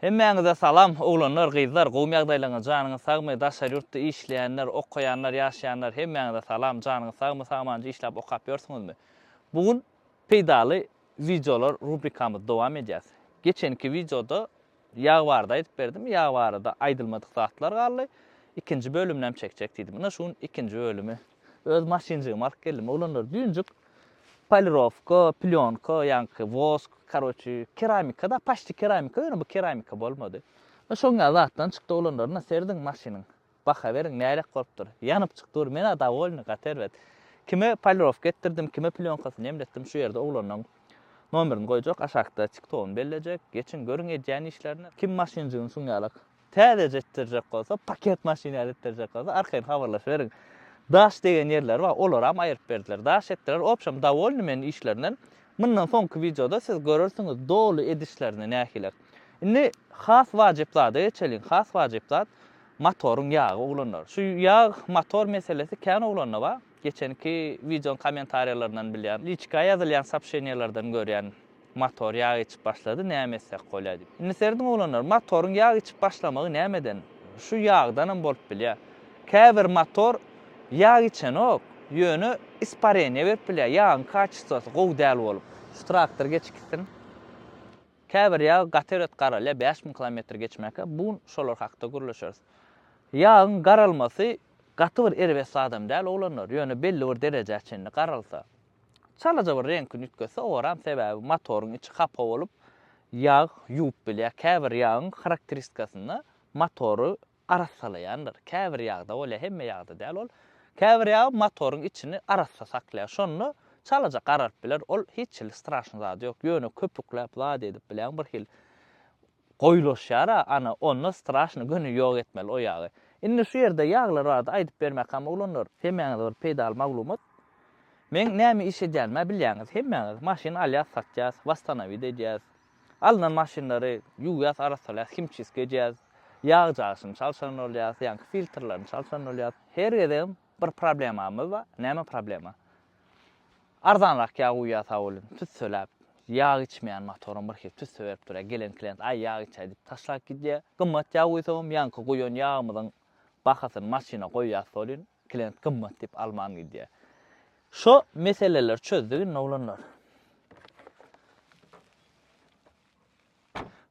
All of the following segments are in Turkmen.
Hemmäňize salam oglanlar gyzlar gowmy ýagdaýlaryňyz janyňyz sagmy daşary ýurtda işleýänler okaýanlar ýaşaýanlar hemmäňize salam janyňyz sagmy sagmanja işläp okap ýörsüňizmi bu gün peýdaly wideolar rubrikamyzy dowam edýäs geçenki wideoda ýag barada aýdyp berdim ýag barada aýdylmadyk zatlar galdy ikinji bölüminem çekjek diýdim ine şu gün ikinji bölümi Öz maşynjygymy alyp geldim. Oglanlar düýnjük polirowka, plýonka, ýaňky wosk, karoçi, keramika da, paçti keramika, ýöne bu keramika bolmady. Şoň ýaly zatdan çykdy oglanlar. Ynha serediň maşynyň. Baha beriň nälik bolupdyr. Ýanyp çykdy dur. Men-ä dowolny, gaty erbet. Kime polirowka etdirdim, kime plýonkasyny emletdim şu ýerde oglanlaň nomerini goýjak, aşakda tiktogyny bellejek. Geçiň, görüň edýän işlerini. Kim maşynjygyny şuň ýalak Täzeje etdirjek bolsa, paket maşyn ýaly etdirjek bolsa arkaýyn habarlaşyberiň. Daş degen ýerleri bar, olaram aýyryp berdiler. Daş etdiler, obşem dowolny men işlerinden. Mundan soňky wideoda siz görersiňiz doly edişlerini nähili. Indi has wajyp zada geçeliň. Has wajyp zat motoryň ýagy oglanlar. Şu ýag motor meselesi kän oglanda bar. Geçenki wideoň kommentariýalaryndan bilýän. Liçka ýazylýan sopşeniýalardan görýän. Motor ýag içip başlady, näme etsek bolýar diýip. Indi serediň oglanlar, motoryň ýag içip başlamagy nämeden? Şu ýagdanam bolup bilýär. Käbir motor ýag içenok, ýöne ispareniýa berip bilýär, ýagyň kaçestwasy gowy däl bolup. Şu traktor geçip gitsin. Käbir ýag gaty erbet garalýar, 5000 kilometr geçmäkä, bu gün şolar hakda gürleşeris. Ýagyň garalmasy gaty bir erbet zadam däl oglanlar, ýöne belli bir derejä çenli garalsa. Çalaja bir reňkini üýtgetse owaram sebäbi motoryň içi hapa bolup ýag ýuwup bilýär. Käbir ýagyň harakteristikasynda motory arassalaýandyr. Käbir ýagda bolýar, hemme ýagda däl ol. Käbir ýag motoryň içini arassa saklaýar. Şonda çalaja gararyp biler. Ol hiç hili straşnyý zady ýok. Ýöne köpükläp zat edip bilýäň bir hili Goýulaşýara ana onda straşny göni ýok etmeli o ýagy. Indi şu ýerde ýaglar barada aýdyp bermäkam oglanlar hemmäňize bir peýdaly maglumat. Meň näme iş edýänimä bilýäňiz hemmäňiz. Maşyn alýas satýas, wastanowit edýäs. Alnan maşynlary ýuwýas arassalaýas himçistka edýäs. Ýag jaşyny çalşan bolýas, ýaňky filtrlerini çalşan bolýas. Her gezegem bir problemamyz bar. Näme problema? Arzanrak ýag guýýar welin, tüsseläp, ýag içmeýän motoram bir hili tüsse berip durýar. Gelen klient, aý, ýag içäý diýip taşlap gidýär. Gymmat ýag guýsagam, ýaňky guýan ýagymyzyň bahasyny maşyna goýýas welin, klient gymmat diýip alman gidýär. Şo meseleleri çözdük indi oglanlar.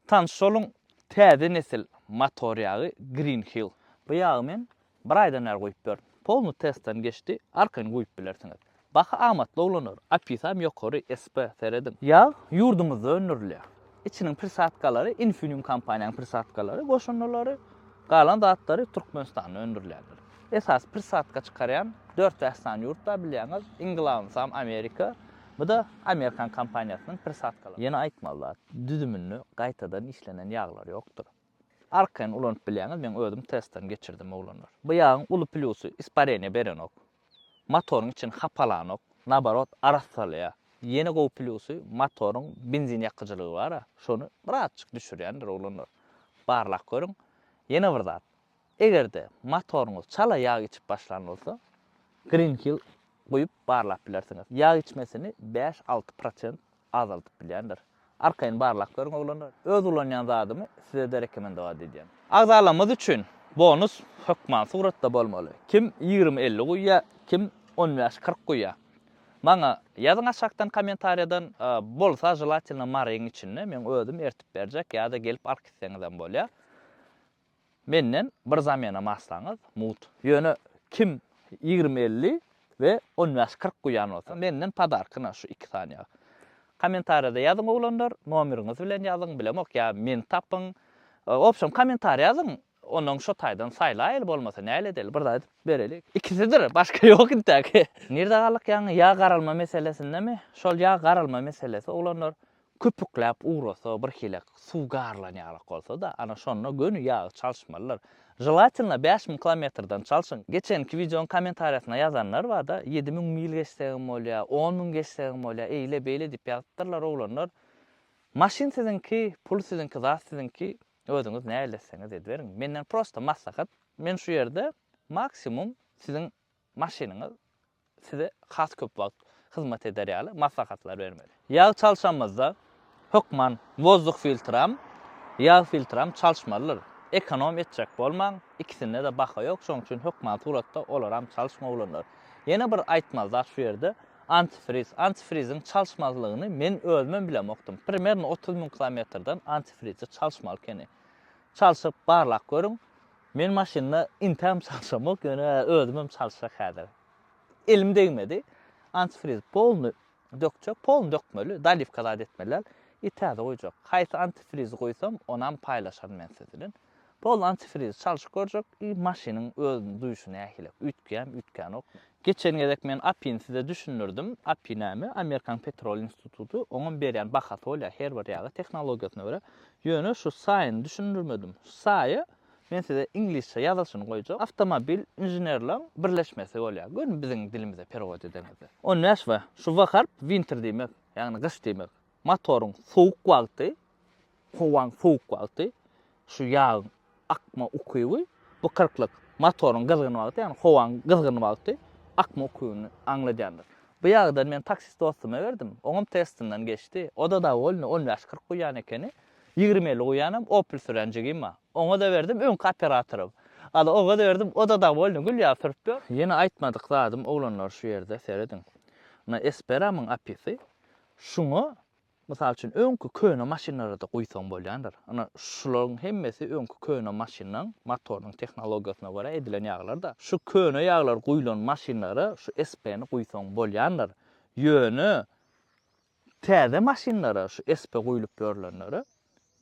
Tanyş boluň, täze nesil motor ýagy Green Hill. Bu ýagy men bir aýdan bäri guýup ýörün. Polny testden geçdi, arkaýyn guýup bilersiňiz. Baha amatly oglanlar, opisam ýokary, SP, serediň. Ýag ýurdumyzda öndürilýär. Içiniň prisadkalary Infineum kompaniýanyň prisadkalary, goşundylary, galan zatlary Türkmenistanda öndürilýändir. Esasy prisadka çykarýan dört-bäş sany ýurt bar bilýäňiz, iň glawnsam Amerika, Bu-da amerikan kompaniýasynyň prisadkalary. Ýene aýtmaly zat, düzüminde gaýtadan işlenen ýaglar ýokdur. Arkaýyn ulanyp bilýäňiz, men özüm testden geçirdim oglanlar. Bu ýagyň uly plýusy ispareniýa berenok. Motoryň içini hapalanok, naborot arassalaýar. Ýene gowy plýusy motoryň benzin ýakyjylygy bar-a, şony birazjyk düşürýändir oglanlar. Barlap görüň. Ýene bir zat, eger-de motoryňyz çala ýag içip başlan bolsa, Green Hill guýup barlap bilersiňiz. Ýag içmesini bäş-alty prosent azaldyp bilýändir. Arkaýyn barlap görüň oglanlar. Öz ulanýan zadymy size-de rekomendowat edýän. Agzalarymyz üçin bonus hökman suratda bolmaly. Kim 20-50 guýýar, kim on bäş-kyrk guýýar. Maňa ýazyň aşakdan kommentariýadan, bolsa želatelno Maryň içinde meň özüm ertip berjek ýa-da gelip alyp gitseňizem bolýar. Menden bir zamena maslaňyz mugt. Ýöne kim 20 50 we 15 40 guýan bolsa menden podarkyna şu iki sany ýag. Kommentariýada ýazyň oglanlar nomeriňiz bilen ýazyň bilemok ýa meni tapyň. Obşem kommentariýa ýazyň ondan şo taýdan saýlaýaly bolmasa näle edeli bir zat edip bereli. Ikisidir başga ýok intäk. Nirde galdyk ýaňy ýag garalma meselesindemi? Şol ýag garalma meselesi oglanlar Köpükläp ugrasa, birhili suw garylan ýalak bolsa-da, ana şonda göni ýagy çalyşmalydyr. Želatelno 5000 kilometrden çalşyň. Geçenki wideoň kommentariýasyna ýazanlar bar-da, 7000 mil geçsegem bolýar, 10000 geçsegem bolýar, eýle-beýle diýip ýazypdyrlar oglanlar. Maşyn siziňki, pul siziňki, zat siziňki, özüňiz nähili etseňiz ediberiň. Menden prosta maslahat, men şu ýerde maksimum siziň maşynyňyz size has köp wagt hyzmat eder ýaly maslahatlar bermeli. Ýag çalşamyzda hökman wozduh filtram. Ýag filtram çalyşmalydyr. Ekonom etjek bolmaň, ikisinde-de baha ýok, şonuň üçin hökman suratda olaram çalyşyň oglanlar. Ýene bir aýtmaly zat şu ýerde, antifriz. Antifriziň çalyşmazlygyny men özümem bilemokdym. Primerno 30 müň kilometrden antifrizi çalyşmaly ekeni. Çalşyp barlap görüň. Men maşynda intäm çalşamok, ýöne özümem çalyşjak häzir. Elim degmedi. Antifriz polny dökjek, polny dökmeli, daliwka zat etmeli däl. I täze guýjak. Haýsy antifrizi guýsam, onam paýlaşaryn men siz bilen. Polny antifrizi çalşyp görjek, i maşynyň özüni duýşy nähili, üýtgeýärmi, üýtgänokmy. Geçen gezek men API-ni size düşündirdim. API näme? Amerikan petrol instituty. Oňam berýän bahasy bolýar her bir ýaga tehnologiýasyna görä. Ýöne şu SAE-ni düşündirmedim. SAE men size iňlisçe ýazylyşyny goýjak. Awtomobil inženerleň birleşmesi bolýar. Göni biziň dilimize perewod edeňizde. 15 W. Şu W harp winter diýmek, ýagny gyş diýmek. Motoryň sowuk wagty, howaň sowuk wagty şu ýagyň akma ukyby bu kyrklyk motoryň gyzgyn wagty, ýagny howaň gyzgyn wagty akma ukybyny aňladýandyr. Bu ýagdan men taksist dostuma berdim. Oňam testinden geçdi. O-da dowolny, on bäş-40 guýýan ekeni. Ýigrimi-elli guýýanam Opel sürýän jigim bar. Oňa-da berdim, öňki operatorym. Ala oňa-da berdim, o-da dowolny, gül ýaly sürüp ýör. Ýene aýtmadyk zadym, oglanlar şu ýerde serediň. Muna Esperamyň apisi. Şuňa Mysal üçin, öňki köne maşynlara-da guýsaň bolýandyr. Ynha, şularyň hemmesi öňki köne maşynlaň motorynyň tehnologiýasyna görä edilen ýaglar-da. Şu köne ýaglar guýlan maşynlara şu SP-ni guýsaň bolýandyr. Ýöne täze maşynlara şu SP guýlup ýörlenlere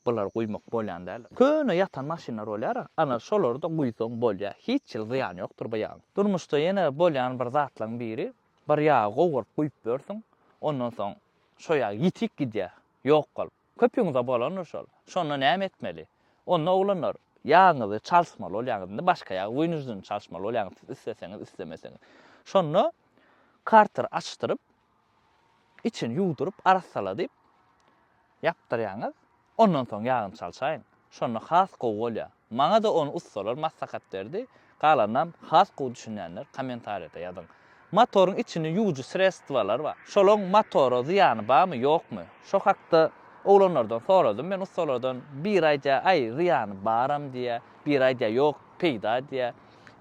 bulary guýmak bolýan däldir. Köne ýatan maşynlar bolýar-a, ana şolary-da guýsaň bolýar. Hiç hili zyýany ýokdur bu ýagyň. Durmuşda ýene bolýan bir zatlaryň biri, bir ýagy gowuryp guýup ýörsüň, ondan soň Şo ýag ýitik gidýär, ýok bolup. Köpüňize bolandyr şol. Şonda näme etmeli? Onda oglanlar, ýagyňyzy çalyşmaly bolýaňyz. Indi başga ýag wynuždyn çalyşmaly bolýaňyz siz isleseňiz, islemeseňiz. Şonda karter açdyryp, içini ýuwduryp, arassaladyp ýapdyrýaňyz. Ondan soň ýagyny çalşaýyň. Şonda has gowy bolýar. Maňa-da ony ussalar maslahat berdi. Galanynam has gowy düşünýänler kommentariýada ýazyň. Motoryň içini ýuwujy sredstwalar bar. Şolaň motora zyýany barmy, ýokmy? Şo hakda oglanlardan soradym men ussalardan. Biri aýdýar, aý, zyýany baram diýýär. Biri aýdýar, ýok, peýda diýýär.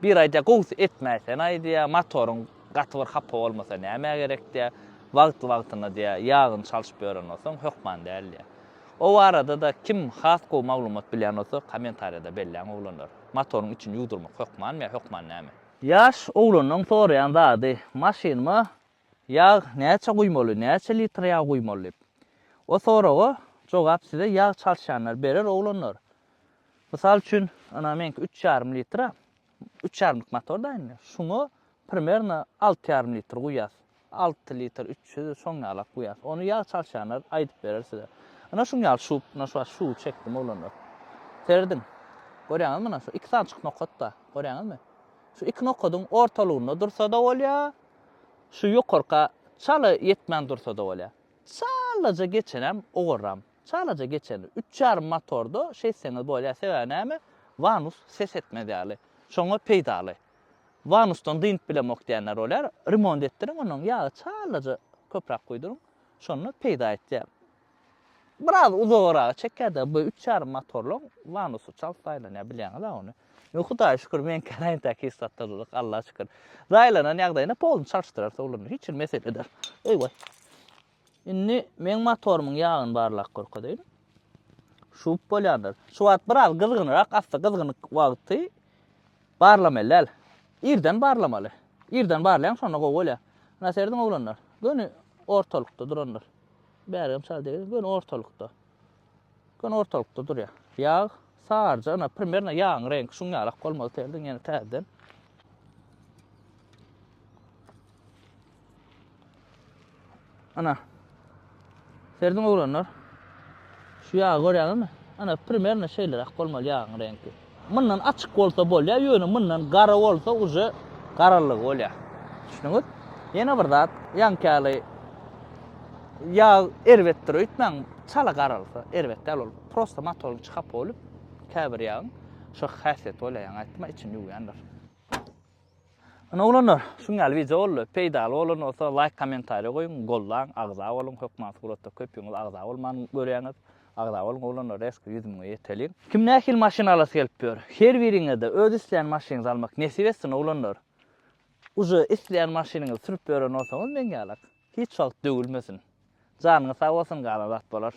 Biri aýdýar, gowusy etmäýsen-aý diýýär, motoryň gaty bir hapa bolmasa nämä gerek diýýär. Wagtly-wagtynda diýýär, ýagyny çalşyp ýören bolsaň, hökman däl diýýär. O barada-da kim has gowy maglumat bilýän bolsa kommentariýada belläň oglanlar. Motoryň içini ýuwdurmak hökmanmy ýa hökman dälmi? Ýaş oglanlaň soraýan zady maşynyma ýag näçe guýmaly, näçe litr ýag guýmaly diýip. O soraga jogap size ýag çalşýanlar berer oglanlar. Mysal üçin ynha meňki üç ýarym litra, üç ýarymlyk motor-da indi. Şuňa primerno alty ýarym litr guýýas. 6 litr 300 şoň ýalak guýas. Ony ýag çalşýanlar aýdyp berer size. Ynha şuň ýaly şup, ynha şu wagt şuwy çekdim oglanlar. Serediň. Görýäňizmi ynha şu iki sanyjyk nokat-da. Görýäňizmi? Şu iki nokadyň ortalygynda dursa-da bolýar. Şu ýokarka çala ýetmän dursa-da bolýar. Çalaja geçenem owarram. Çalaja geçeni. Üç ýarym motorda şeýtseňiz bolýar. Sebäbi näme? Wanus ses etmez ýaly. Şoňa peýdaly. Wanusdan dynyp bilemok diýenler bolýar. Remont etdiriň, ondan ýagy çalaja köpräk guýduryň. Şonda peýda etýär. Biraz uzagaraga çekýär-de, bu üç ýarym motorlaryň wanusy çalt zaýlanýar, bilýäňiz-ä ony. Ýok, Hudaýa şükür, meňkä entäk hiç zat durduk, Allaha şükür. Zaýlanan ýagdaýynda polny çalyşdyrarys oglanlar, hiç bir mesele däl. Eý-waý. Indi meň motorymyň ýagyny barlap görkezeýin. Şup bolýandyr. Şu wagt biraz gyzgynrak, asly gyzgyn wagty barlamaly däl. Irden barlamaly. Irden barlaýaň şonda gowy bolýar. Ynha serediň oglanlar. Göni ortalykda durandyr. Bärigem çal degdi. Göni ortalykda. Göni ortalykda durýar. Ýag saryja, ynha primerno ýagyň reňki şuň ýalak bolmaly serediň ýene täzeden. Ana. Serediň oglanlar. Şu ýagy görýäňizmi? Ana, primerno şeýleräk bolmaly ýagyň reňki. Mundan açyk bolsa bolýar, ýöne mundan gara bolsa uje garalygy bolýar. Düşündiňiz? Ýene bir zat, ýaňky ýaly ýag erbetdir öýtmäň, çala garalsa erbet däl ol. Prosta motoryň içi hapa bolup, käbir ýagyň şo häsiýeti bolýar, ýaňy aýtdym-a, içini ýuwýandyr. Ine oglanlar, şuň ýaly wideo boldy. Peýdaly bolan bolsa laýk kommentariýa goýuň, goldaň, agza boluň, hökman suratda köpüňiz agza bolman görýäňiz. Agza boluň oglanlar resko 100 müňe ýeteliň. Kim nähili maşyn alasy gelip ýör? Her biriňizde öz isleýän maşynyňyzy almak nesip etsin oglanlar. Uje isleýän maşynyňyzy sürüp ýören bolsaňyz meň ýalak. Hiç wagt döwülmesin. Janyňyz sag bolsun galan zat bolar.